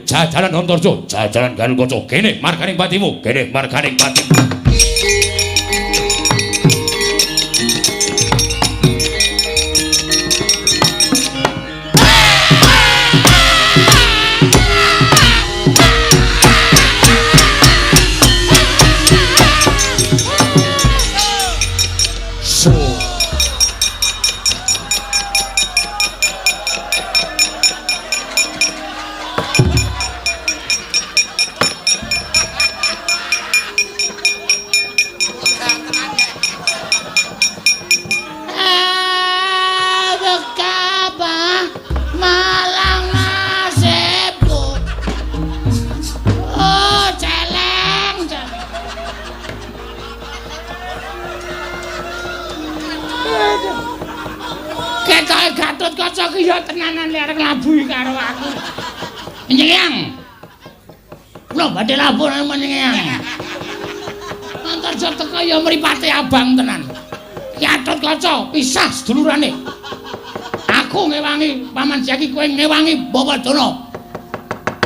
Jajaran Antarja, jajaran Garukaca. Kene marganing patimu, kene marganing patimu. So. Betapa malang nasibku. Oh, celeng, celeng. Ketoke Gatotkaca ki ya tenanan lek arep nglabuhi karo aku. Nyeyang. Kula badhe labuh nang menyang. Antarja teka ya mripate abang tenan. Gatotkaca pisah sedulurane. Aku ngewangi Paman Jaki, kowe ngewangi Bawadana.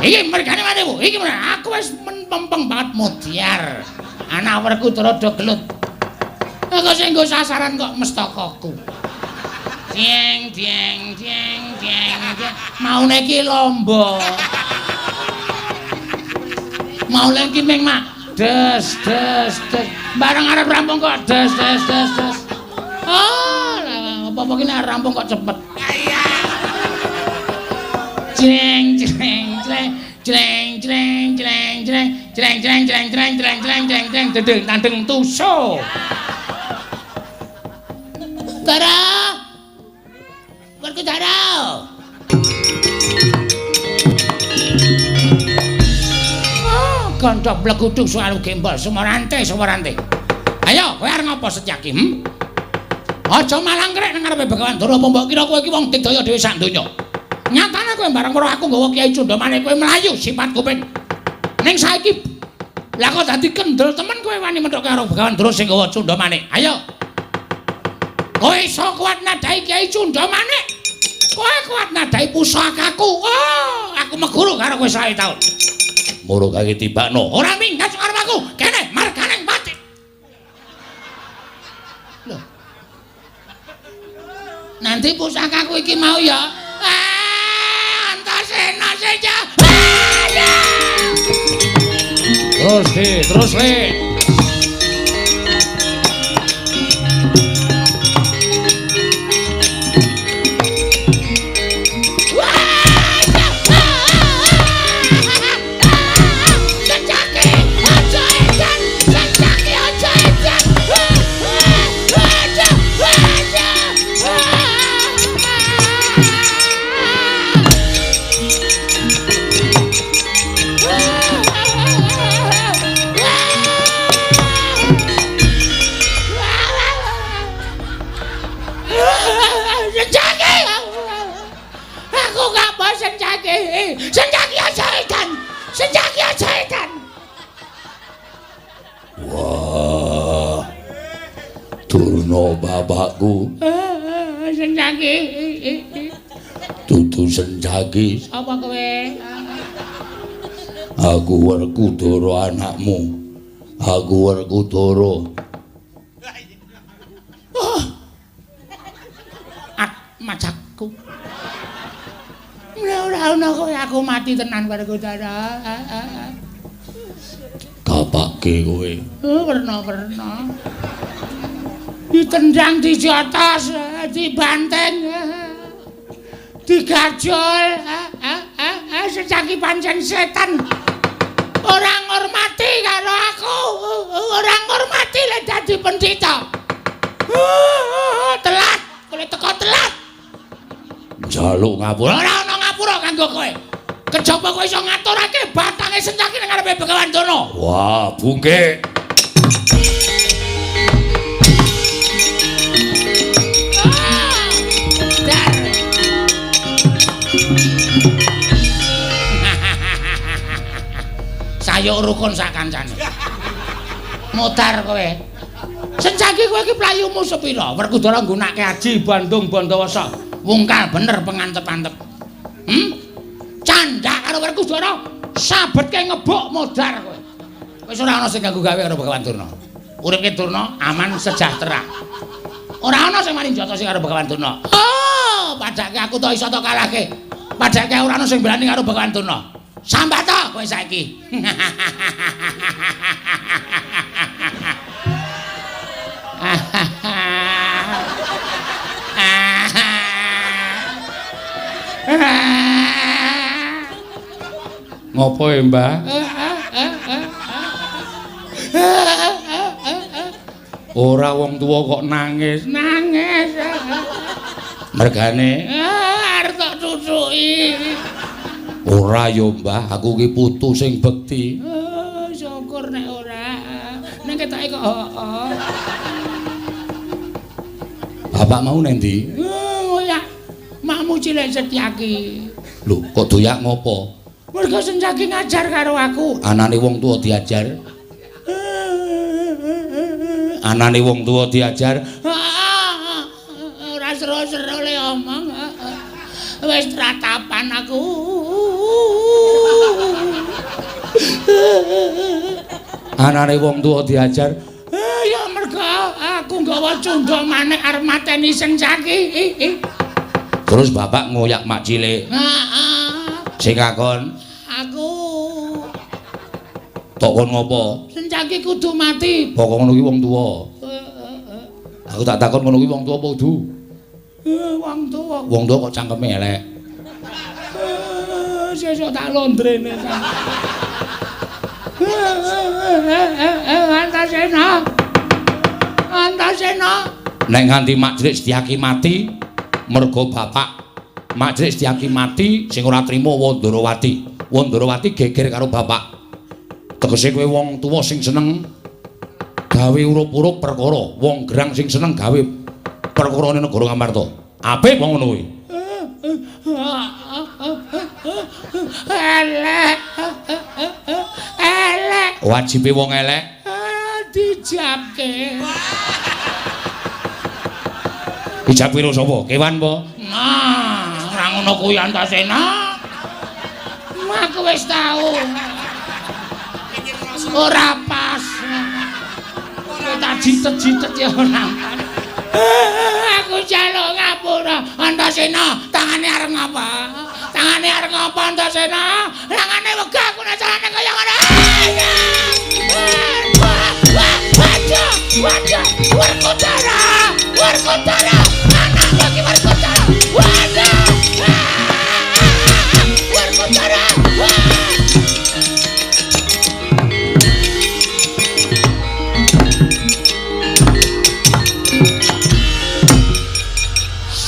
Iki mergane matimu. Iki aku wis mempeng banget mudyar. Anak Werkudara do gelut. Aku sing nggo sasaran kok mestakaku. Jeng jeng jeng jeng jeng. Maune iki lomba. Maune iki ming mak des des des. Bareng arep rampung kok des des des des. Oh, apa-apa ki nek rampung kok cepet. Jeng jeng jeng jeng jeng jeng jeng jeng jeng jeng jeng jeng jeng jeng jeng dedeng tandeng tuso. Dara. Werkudara. Oh, gondok bleguduk soal gembol sumorante sumorante. Ayo, kowe arep ngopo Setyaki? Aja malangkrek nang ngarepe Begawan Dara, apa mbok kira kowe iki wong digdaya dhewe sak donya. Nyatane kowe bareng weruh aku nggawa Kyai Cundamane kowe mlayu sifat kuping. Ning saiki lah kok dadi kendel temen kowe wani menthok karo Begawan Dara sing nggawa Cundamane. Ayo. Kowe iso kuat nadai Kyai Cundamane. Kowe kuat nadai pusakaku. Oh, aku meguru karo kowe 100 taun. Moro kaki tibakno. Ora minggat karo aku. Kene marganing pati. Lho. Nanti pusakaku iki mau ya. Ah, Antasena saja. Terus di, terus le. Senjaki aja edan. Senjaki aja edan. Wah. Durna bapakku. Senjaki. Dudu Senjaki. Apa kowe? Aku Werkudara anakmu. Aku Werkudara. Oh. Atmajaku. Ora ana kowe aku mati tenan Werkudara. Kapake kowe. Oh, werna-werna. Ditendang dijotos, dibanting, digajol. Sejaki pancen setan. Ora ngurmati karo aku. Ora ngurmati lek dadi pendhita. Telat, kowe teko telat. Njaluk ngapura. Ora ana ngapura kanggo kowe. Kejaba kowe iso ngaturake batange Sencaki nang ngarepe Begawan Durna. Wah, bungke. Dar. Sayuk rukun sak kancane. Modar kowe. Sencaki kowe iki playumu sepira? Werkudara nggunakake aji Bandung Bandawasa. Wungkal bener pengantep-antep. Candhak karo Werkudara, sabetke ngebuk modar kowe. Wis ora ana sing ganggu gawe karo Begawan Durna. Uripke Durna aman sejahtera. Ora ana sing wani njotosi karo Begawan Durna. Oh, padake aku to iso to kalahke. Padake ora ana sing berani karo Begawan Durna. Sambat to kowe saiki. Ngopo ya, Mbah? Ora wong tuwa kok nangis. Nangis. Mergane arep tak cucuki. Ora ya, Mbah, aku ki putu sing bekti. Oh, syukur nek ora. Nek ketoke kok heeh. Bapak mau nang ndi? Ngoyak. Makmu cilik Setyaki. Lho, kok doyak ngopo? Mergo Setyaki ngajar karo aku. Anane wong tuwa diajar. Anane wong tuwa diajar. Ora seru-seru le omong. Wis tratapan aku. Anane wong tuwa diajar. Ya mergo aku nggawa cundha manik arep mateni Setyaki. Terus bapak ngoyak mak cilik. Heeh. Sing ngakon aku. Tok kon ngopo? Setyaki kudu mati. Pokok ngono kuwi wong tuwa. Aku tak takon ngono kuwi wong tuwa apa kudu? Wong tuwa. Wong tuwa kok cangkeme elek. Sesuk tak londrene. Antasena. Antasena. Nek nganti mak cilik Setyaki mati mergo bapak mak cilik Setyaki mati sing ora trima Wandarawati. Wandarawati geger karo bapak. Tegese kowe wong tuwa sing seneng gawe urup-urup perkara, wong gerang sing seneng gawe perkarane negara Ngamarta. Apik wong ngono kuwi. Elek. Elek. Wajibe wong elek dijabke. Dijabke karo sapa? Kewan apa? Nah, ora ngono kuwi Antasena. Aku wis tau. Ora pas. Tak jitet-jitet ya ora. Aku njaluk ngapura Antasena, tangane arep ngapa? Tangane arep ngapa Antasena? Tangane wegah aku nek carane kaya ngono. Waduh, waduh, Werkudara, Werkudara, anakku iki Werkudara. Waduh. Werkudara.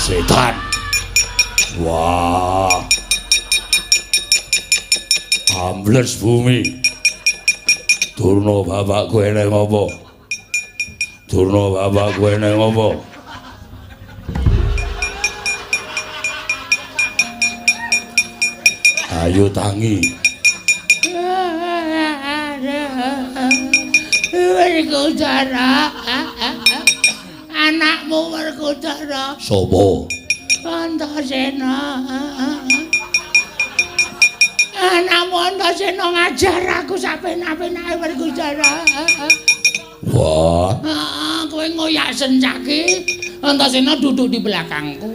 Setan. Wah. Ambles bumi. Durna bapakku eneng apa? Durna bapakku eneng apa? Ayo tangi. Werkudara. Anakmu Werkudara. Sopo? Antasena. Anakmu Antasena ngajar aku sapenak-penake Werkudara. Wah. Heeh, kowe ngoyak Sencaki, Antasena duduk di belakangku.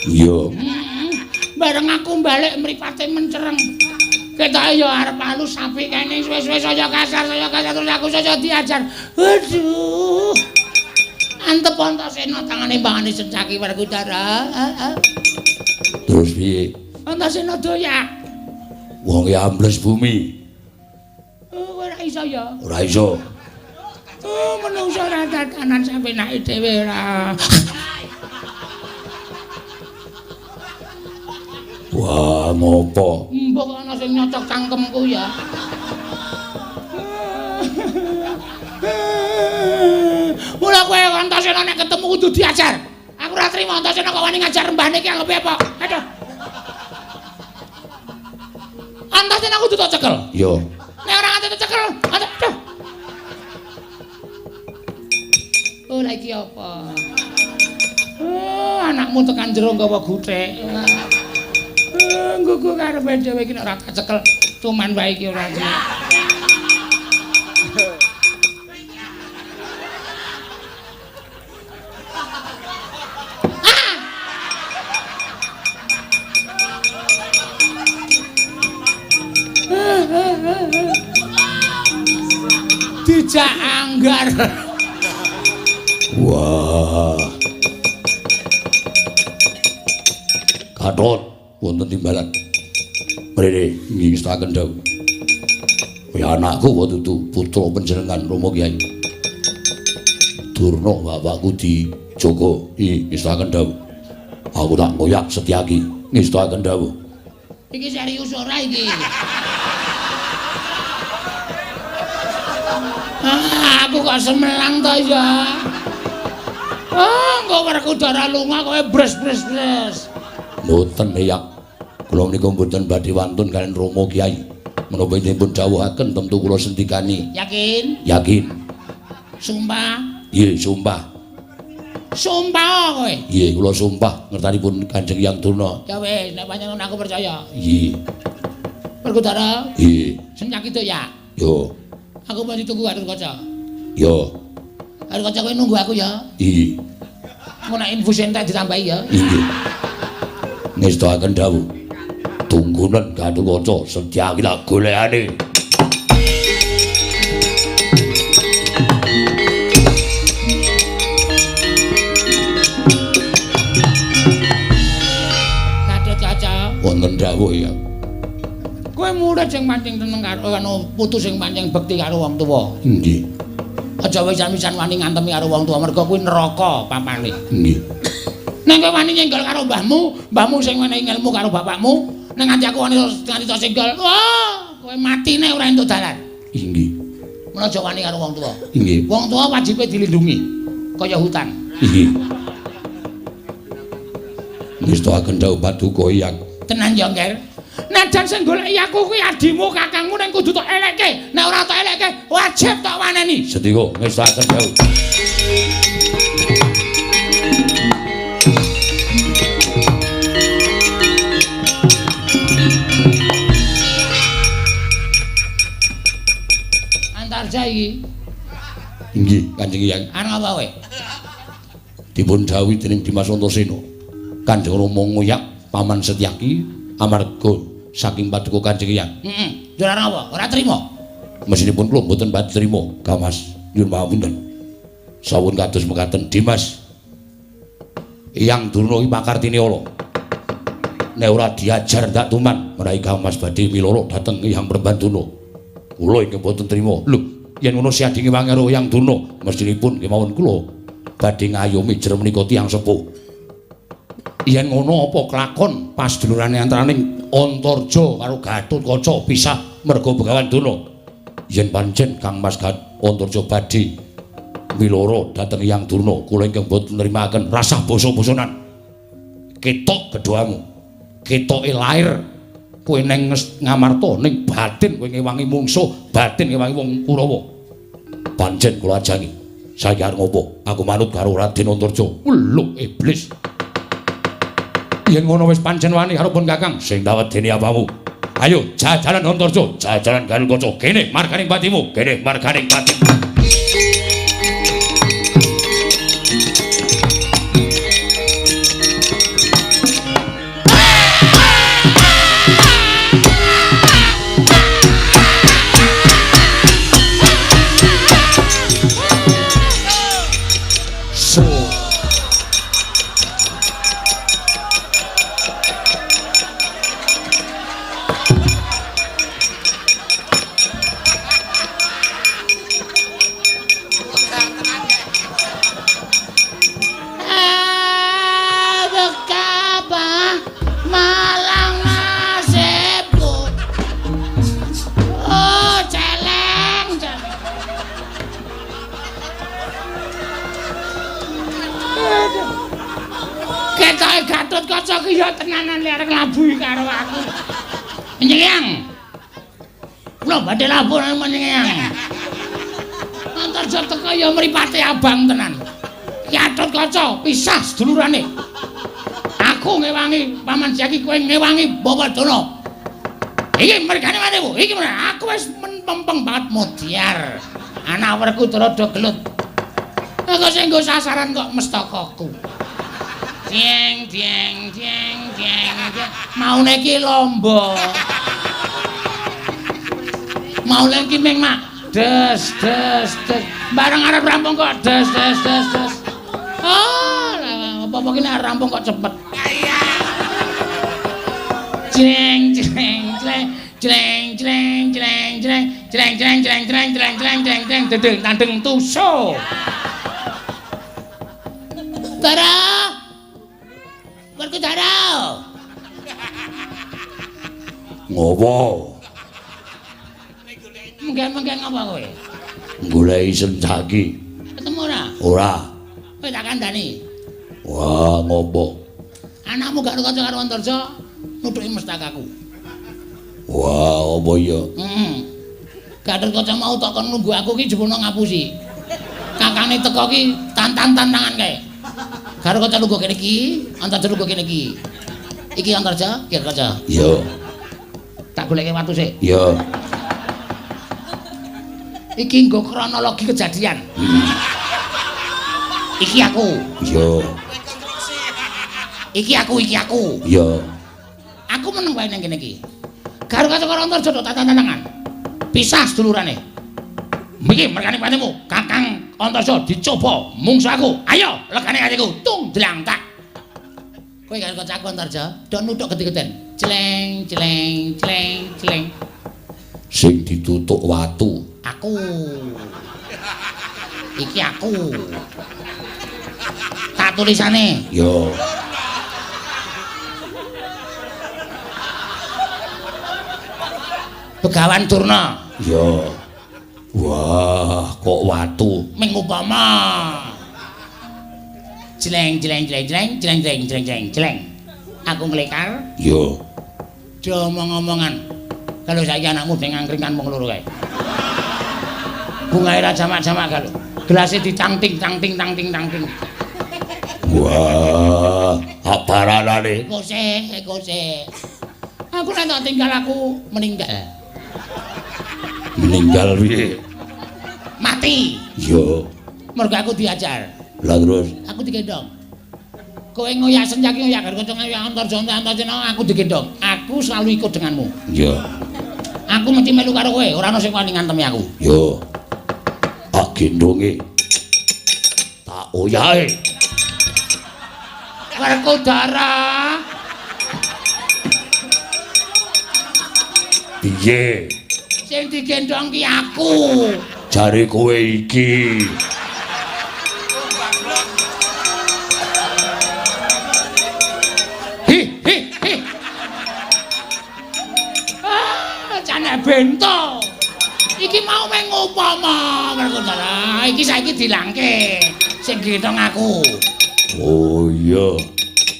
Iya. Bareng aku balik mripate mencereng. Ketoke ya arep halus apik kene suwe-suwe saya kasar terus aku saya diajar. Aduh. Antep Antasena tangane mbangane Sencaki Werkudara. Terus piye? Antasena doyak. Wong e ambles bumi. Oh, ora iso ya. Ora iso. Oh, menungso ora tatanan sampenake dhewe ora. Wah, ngopo? Mbok ana sing nyocok cangkemku ya. Mula kowe Antasena nek ketemu kudu diajar. Aku ora trimo Antasena kok wani ngajar mbahne iki anggepe apa? Aduh. Antasena kudu tak cekel. Iya. Nek ora nganti tak cekel, aduh. Oh, lha iki apa? Oh, anakmu tekan jero nggawa guthik. Nggugu karepe dhewe iki nek ora tak cekel tuman wae iki ora. Dijak anggar. Wah. Gatot wonten timbalan. Mrene nggih ngestaken dawuh. Ya anakku wa dudu putra panjenengan Rama Kyai. Durna bapakku dijaga. Nggih ngestaken dawuh. Aku tak ngoyak Setyaki. Ngestaken dawuh. Iki serius ora iki? Ah, aku kok semelang to ya. Ah, engko Werkudara lunga kowe bres-bres-bres. Mboten ya. Kula menika mboten badhe wantun kaliyan Rama Kyai. Menapa dipun dawuhaken tentu kula sendikani. Yakin? Yakin. Sumpah? Nggih, sumpah. Sumpah kowe? Nggih, kula sumpah ngertanipun Kanjeng Hyang Durna. Ya wis, nek pancen aku percaya. Nggih. Werkudara? Nggih. Senyaki to ya? Yo. Aku mesti tunggu Gatotkaca. Yo. Gatotkaca kowe nunggu aku ya. Nggih. Engko nek infus entek ditambahi ya. Nggih. Ngestakaken dawuh. Tunggunen Gatotkaca Setyaki lak golekane. Gatotkaca. Wonten dawuh ya. Kowe murid sing pancen seneng karo anu putu sing pancen bekti karo wong tuwa. Nggih. Aja wisan-wisan wani ngantemi karo wong tuwa mergo kuwi neraka papane. Nggih. Nek kowe wani nyenggol karo mbahmu, mbahmu sing wenehi ngelmu karo bapakmu, nek nganti aku wani nganti tok senggol, wah, kowe matine ora entuk dalan. Nggih. Mula aja wani karo wong tuwa. Nggih. Wong tuwa wajibe dilindungi kaya hutan. Nggih. Ngestakaken dawuh paduka Hyang. Tenan ya, Ngger. Najan sing goleki aku kuwi adimu, kakangmu ning kudu tok elekke. Nek ora tok elekke, wajib tok waneni. Sedika ngestakaken dawuh. Antarja iki. Nggih, Kanjeng Hyang. Ana apa kowe? Dipun dawuhi dening Dimas Antasena. Kanjeng Rama ngoyak Paman Setyaki amarga saking paduka Kanjeng Hyang. Heeh. Njur ana apa? Ora trima. Mesinipun kula mboten badhe trima, Gamas. Nyuwun pangapunten. Sawun kados mekaten Dimas. Hyang Durna iki pakartine ala. Nek ora diajar ndak tuman, menawi Gamas badhe miloro dhateng Hyang Prembantuna. Kula ingkang mboten trima. Lho, yen ngono siadinge wangi karo Hyang Durna, mestinipun kemawon kula badhe ngayomi jer menika tiyang sepuh. Yen ngono apa kelakon pasdulurane antaraning Antarja karo Gatotkaca pisah merga Begawan Durna. Yen pancen Kang Mas Antarja badhe miloro dhateng Hyang Durna, kula ingkang boten nrimakaken rasah basa-basanan. Ketok gedhamu. Ketoke lair kowe neng Ngamarta ning batin kowe ngewangi mungsuh, batin ngewangi wong Kurawa. Pancen kula ajangi. Saiki arep ngopo? Aku manut karo Raden Antarja. Lho iblis. Yen ngono wis pancen wani karo pun Kakang sing tak wedeni apamu. Ayo jajaran Antarja, jajaran Gatotkaca. Kene marganing patimu, kene marganing patimu. Gatotkaca ki ya tenanan lek arep nglabuhi karo aku. Nyeyang. Kula badhe labuh nang menyeyang. Antarja teka ya mripate abang tenan. Gatotkaca pisah sedulurane. Aku ngewangi Paman Setyaki, kowe ngewangi Bapak Durna. Iki mergane matimu. Iki aku wis mempeng banget modiar. Anak Werkudara do gelut. Kok sing nggo sasaran kok mestakaku. Jeng jeng jeng jeng. Maune iki lomba. Maune iki ming mak des des des. Bareng arep rampung kok des des des des. Oh, apa-apa ki nek rampung kok cepet. Jeng jeng jeng jeng jeng jeng jeng jeng jeng jeng jeng jeng jeng jeng jeng dedeng tandeng tuso. Dara. Werkudara. Ngopo? Menggen-menggen ngapa kowe? Goleki Sencaki. Ketemu ora? Ora. Kowe tak kandhani. Wah, ngopo? Anakmu gak kanca karo Antarja nutuki mestakaku. Wah, apa ya? Heeh. Gatotkaca mau tak kon nunggu aku ki jebulno ngapusi. Kakange teko ki tantan-tantangan kae. Karo kaca lungguh kene iki, Antarja lungguh kene iki. Iki Antarja, iki Kaca. Iya. Tak goleke watu sik. Iya. Iki nggo kronologi kejadian. Iki aku. Iya. Iki aku, iki aku. Iya. Aku meneng wae nang kene iki. Karo kaca karo Antarja do tantan-tantangan. Pisah sedulurane. Iki merkane patimu, Kakang Antarja dicoba mungsu aku. Ayo, legane atiku, tung dlang tak. Kowe karo kancaku Antarja, do nuthuk gede-geden. Cleng cleng cleng cleng. Sing ditutuk watu. Aku. Iki aku. Tak tulisane. Yo. Begawan Durna. Yo. Wah, kok watu. Ming upama. Jleng jleng jleng jleng jleng jleng jleng jleng jleng. Aku nglekar. Yo. Do omong-omongan. Kalau saiki anakmu deng angkringan wong loro kae. Bungae ra jamak-jamak kalau. Gelase dicangting cangting tangting tangting. Wah, aparanane. Kose, kose. Aku nek tak tinggal aku meninggal. Meninggal piye? Mati. Yo. Mergo aku diajar. Lah terus aku digendong. Kowe ngoyak Sencaki ngoyak Gatotkaca ngoyak Antarja Antarja aku digendong. Aku selalu ikut denganmu. Iya. Aku mesti melu karo kowe, ora ana sing wani ngantemi aku. Yo. Tak gendonge. Tak oyahe. Werkudara. Piye? Sing digendong ki aku. Jare kowe iki. Hi hi hi. Ah, jane bento. Iki mau meng upama Werkudara. Iki saiki dilangke. Sing gendong aku. Oh iya.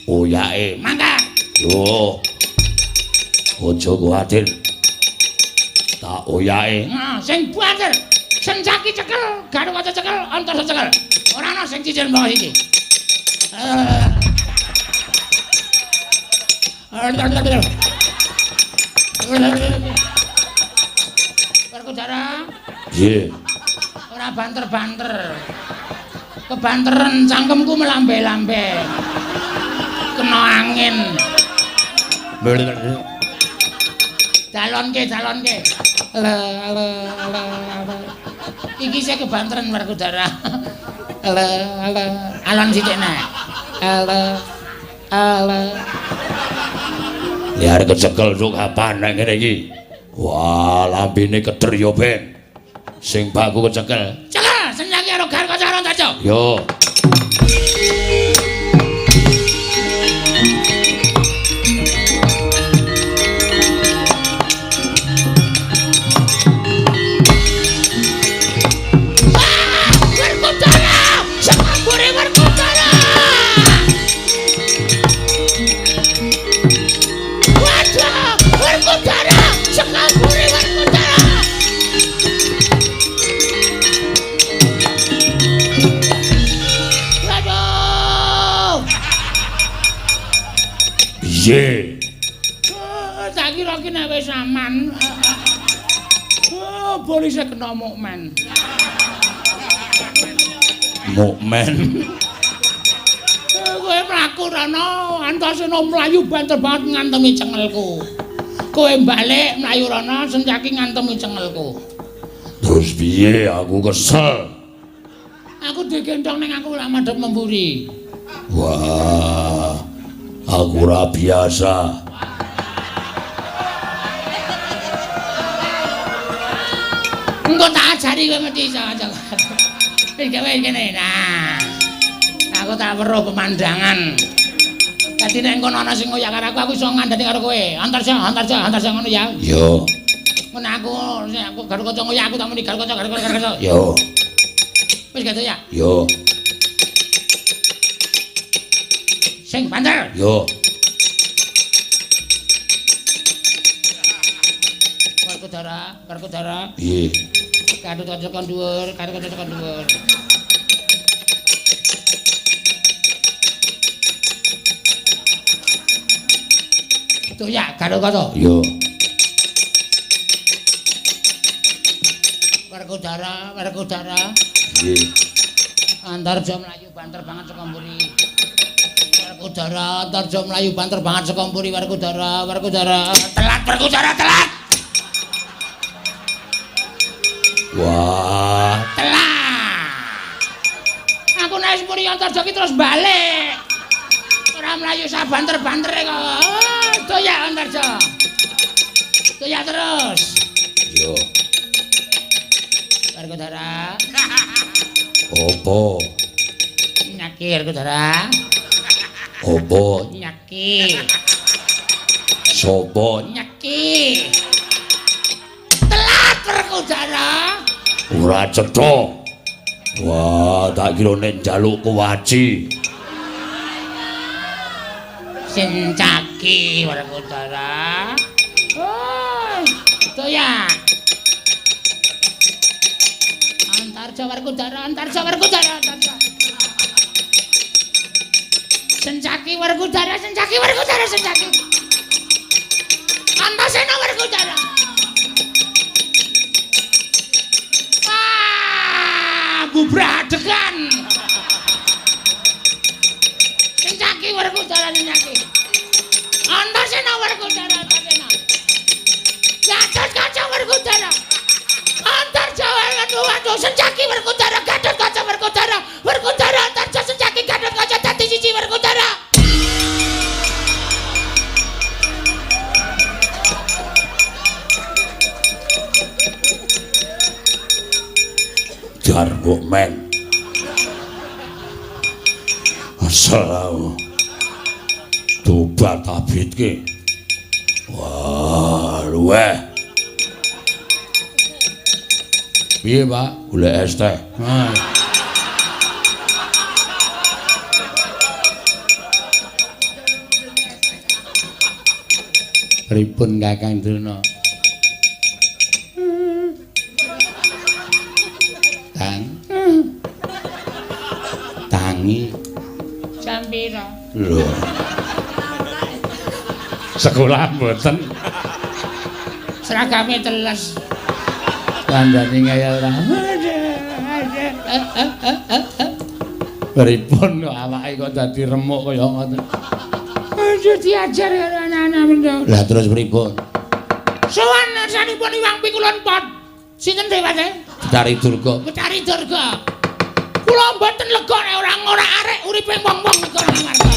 Oyake. Mangkat. Yo. Aja kuwatir. Tak oyake. Nah, sing banter. Sencaki cekel, Gatotkaca cekel, Antarja cekel. Ora ana sing cicil mbok iki. Werkudara. Nggih. Ora banter-banter. Kebanteren cangkemku melambe-lambe. Kena angin. Dalonke, dalonke. Le le le le. Iki sing kebanteren Werkudara. Le le. Alon sithik nek. Le le. Ya arep kecekel tuk kapan nek ngene iki. Wah, lambene keder ya ben. Sing baku kecekel. Cekel, Sencaki karo Gatotkaca karo Antarja. Yo. Waduh, mukman. Oh, polisi kena mukman. Mukmen. Kowe mlaku rono, Antasena mlayu banter banget ngantemi cengelku. Kowe balik mlayu rono, Sencaki ngantemi cengelku. Terus piye aku kesel. Aku digendong ning aku lak madhep memburi. Wah, aku ora biasa. Engko tak ajari kowe mesti iso aja. Wis gawe kene. Nah. Aku tak weruh pemandangan. Dadi nek engko ana sing ngoyak karo aku, aku iso ngandani karo kowe. Antarja, antarja, antarja ngono ya. Yo. Ngono aku, nek aku karo kanca ngoyak aku tak muni karo kanca, karo kanca. Yo. Wis gitu ya? Yo. Sing banter. Yo. Werkudara, Werkudara. Piye? Gatotkaca kon dhuwur, Gatotkaca kon dhuwur. Tuh ya, Gatotkaca. Yo. Werkudara, Werkudara. Piye? Antarja mlayu banter banget saka mburi. Werkudara, Antarja mlayu banter banget saka mburi. Werkudara, Werkudara. Telat Werkudara, telat. Wah, telat. Aku nek wis mburi Antarja ki terus balik. Ora mlayu sak banter-bantere kok. Oh, doyak Antarja. Doyak terus. Yo. Werkudara. Opo? Nyaki Werkudara. Opo? Nyaki. Sopo? Nyaki. Telat Werkudara. Ora cetha. Wah, tak kira nek njaluk kuwaci. Sencaki Werkudara. Oh, doyak. Antarja Werkudara, Antarja Werkudara, Antarja. Sencaki Werkudara, Sencaki Werkudara, Sencaki. Antasena Werkudara. Ah, bubradegan. Sencaki Werkudara, Sencaki. Antasena Werkudara, Antasena. Gatotkaca Werkudara. Antarja Werkudara, Sencaki Werkudara, Gatotkaca Werkudara, Werkudara Antarja Sencaki Gatotkaca dadi siji Werkudara. Jar mukmen. Asal aku. Tobat abitke. Wah, luweh. Piye, Pak? Golek es teh. Ha. Pripun Kakang Durna? Kang. Tangi. Jam pira? Lho. Sekolah mboten. Seragame teles. Kandhane kaya ora. Pripun kok awake kok dadi remuk kaya ngoten. Aja diajar karo anak-anak mendo. Lah terus pripun? Sowan ngersanipun Iwang Pikulun Pot. Sinten dheweke? Betari Durga. Betari Durga. Kula mboten lega nek ora ngorak-arek uripe wong-wong nika warga.